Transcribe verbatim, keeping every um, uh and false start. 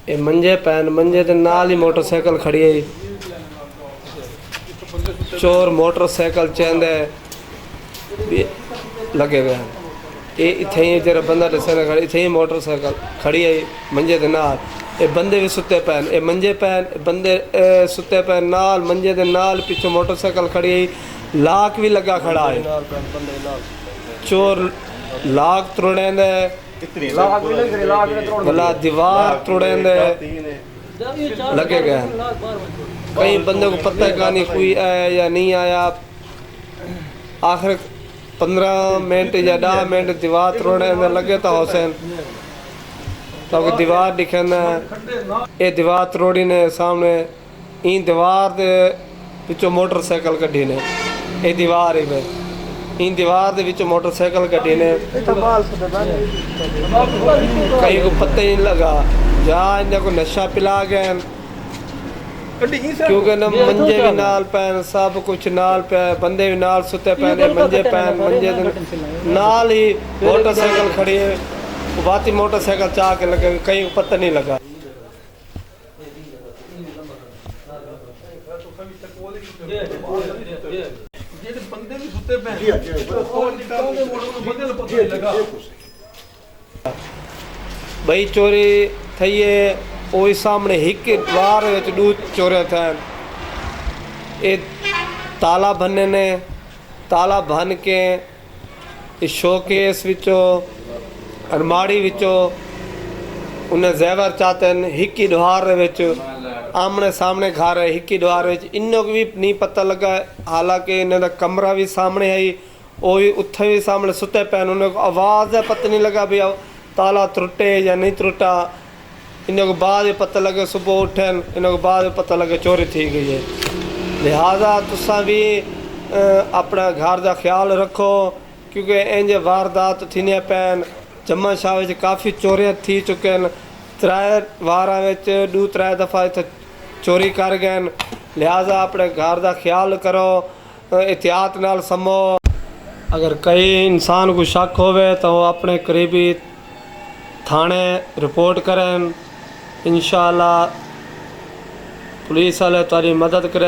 اے منجے پین، منجے دے نال ہی موٹر سائیکل کھڑی ہے۔ چور موٹر سائیکل چیندے بھی لگے ہوئے ہیں۔ اے اتھے ہی جڑا بندہ ڈسے نا کھڑا، اتھے ہی موٹر سائیکل کھڑی ہے منجے دے نال۔ اے بندے بھی ستے پین، اے منجے پین، اے بندے، اے ستے پین نال، منجے دے نال پچھوں موٹر سائیکل کھڑی ہے، لاک بھی لگا کھڑا ہے۔ چور لاک تروڑیں دے بھلا دیوار تروڑیں دے لگے گئے ہیں۔ کئی بندے کو پتہ کانی کوئی آیا یا نہیں آیا۔ آخر پندرہ منٹ یا ݙاہ منٹ دیوار تروڑیں دے لگے تا حسین تاکہ دیوار ݙکھن۔ اے دیوار تروڑی نے سامنے ایں دیوار دے وچوں موٹر سائیکل کڈھی نے۔ اے دیوار ہی وے۔ ایں دیوار دے وچوں موٹر سائیکل کڈھی نے۔ کہیں کو پتہ ہی نہیں لگا۔ یا انہیں کو نشہ پلا گئے ہیں۔ کیونکہ نہ منجے بھی نال پین، سب کچھ نال پے، بندے بھی نال ستے پے نے، منجے پین، منجے دے نال ہی موٹر سائیکل کھڑی ہے۔ واتی موٹر سائیکل چا کے لگے، کہیں کو پتہ نہیں لگا۔ بئی چوری تھئی ہے، اوہی سامنے ہک وار وچ ݙو چوریاں تھین۔ اے تالا بھنے نے، تالا بھن کے اے شوکیس وچوں، الماڑی وچوں انہیں زیور چاتن۔ ہک ہی ݙوہار دے وچ آمنے سامنے گھر ہے، ہک ہی ݙوہار وچ انہوں کو بھی نہیں پتہ لگا، حالانکہ انہیں دا کمرہ بھی سامنے ہے۔ او وی اتھے وی سامنے ستے پئن، انہاں کوں آواز دا پتہ نہیں لگا بھی تالا ترٹے یا نہیں ترٹا۔ انہاں کوں بعد وچ پتہ لگے، صبح اٹھن، انہاں کوں بعد وچ پتہ لگے چوری تھی گئی ہے۔ لہذا تساں وی اپنا گھر دا خیال رکھو، کیونکہ اینجھے واردات تھیندیاں پئن۔ جمعہ شاہ وچ کافی چوریاں تھی چکن، ترائے واراں وچ ݙو ترائے دفعہ اتھے چوری کر گئن۔ لہذا اپنے گھر دا خیال کرو، احتیاط نال سمو۔ اگر کہیں انسان کوں شک ہووے تاں او اپنے قریبی تھاݨے رپورٹ کرن، انشاءاللہ پولیس آلے تہاݙی مدد کریسن۔